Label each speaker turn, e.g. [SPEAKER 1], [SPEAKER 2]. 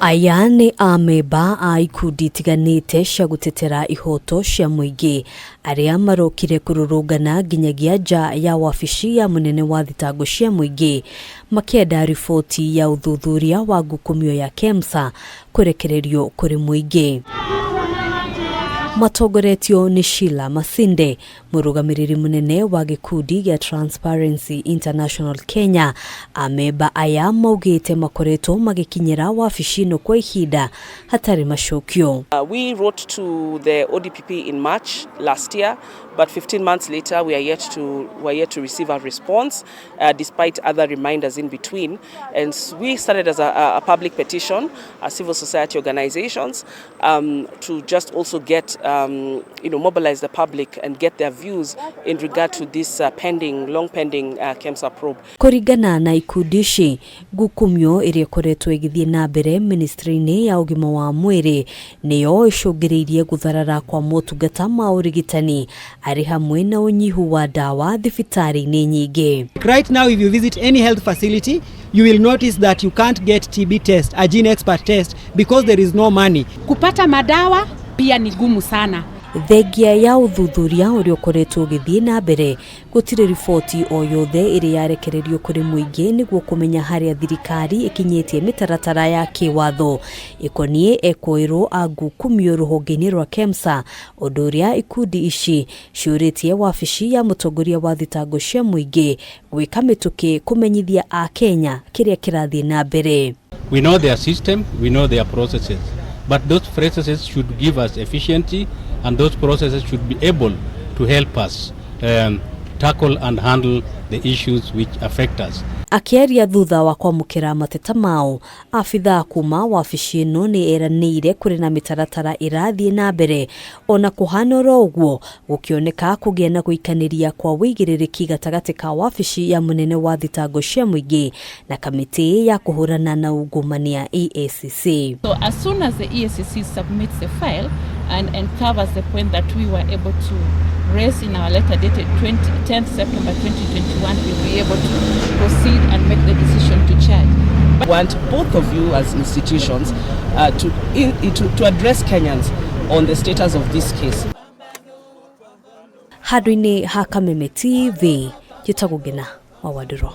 [SPEAKER 1] Aya nĩ amemba a ikundi itiganĩte cia gũtetera ihoto cia mũingĩ arĩa marokire kũrũrũngana nginyagia nja ya wabici ya mũnene wa thitango cia mũingĩ makĩenda riboti ya ũthuthuria wa ngukumio ya KEMSA kũrekererio kũrĩ mũingĩ. Matongoretio nĩ Sheila Masinde, mũrũgamĩrĩri mũnene wa gĩkundi gĩa Transparency International Kenya. Amemba aya maugĩte makoretwo magĩkinyĩra wabici ĩno kwa ihinda hatarĩ macokio.
[SPEAKER 2] We wrote to the ODPP in March last year, but 15 months later we are yet to receive a response, despite other reminders in between. And we started as a public petition, a civil society organizations, to just also get you know mobilize the public and get their views in regard to this pending, long pending KEMSA probe.
[SPEAKER 1] Kũringana na ikundi ici, ngukumio ĩrĩa ĩkoretwo ĩgĩthiĩ na mbere ministry-inĩ ya ũgima wa mwĩrĩ nĩyo ĩcũngĩrĩirie gũtharara kwa motungata ma ũrigitani arĩ hamwe na ũnyihu wa ndawa thibitarĩ-inĩ nyingĩ.
[SPEAKER 3] Right now, if you visit any health facility, you will notice that you can't get TB test, a GeneXpert test, because there is no money.
[SPEAKER 4] Kupata madawa pia ni gumu sana.
[SPEAKER 1] Thengia ya ũthuthuria ũrĩa ũkoretwo ũgĩthiĩ na mbere, gũtirĩ riboti o yothe ĩrĩa yarekererio kũrĩ mũingĩ nĩguo kũmenya harĩa thirikari ĩkinyĩtie mĩtaratara ya kĩwatho ĩkoniĩ ekũĩrwo a ngukumio rũhonge-inĩ rwa KEMSA, ũndũ ũrĩa ikundi ici ciũrĩtie wabici ya mũtongoria wa thitango cia mũingĩ gwĩka mĩtũkĩ kũmenyithia akenya kĩrĩa kĩrathiĩ na mbere.
[SPEAKER 5] We know their system, we know their processes, but those processes should give us efficiency, and those processes should be able to help us tackle and handle the issues which affect us.
[SPEAKER 1] Akĩaria thutha wa kwamũkĩra mateta mao, abithaa kuma wabici ĩno nĩ eranĩire kũrĩ na mĩtaratara ĩrathiĩ na mbere, ona kũhana oro ũguo gũkĩoneka kũgĩa na gũikanĩria kwa wĩigĩrĩrĩki gatagatĩ ka wabici ya mũnene wa thitango cia mũingĩ na kamĩtĩ ya kũhũrana na ungumania EACC.
[SPEAKER 6] So as soon as the EACC submits the file and covers the point that we were able to raise in our letter dated 10th September 2021, we'll be able to proceed and make the decision to charge.
[SPEAKER 2] Want both of you as institutions to address Kenyans on the status of this case.
[SPEAKER 1] Handũ-inĩ ha Kameme TV, njĩtagwo Ngina wa Wandũrũ.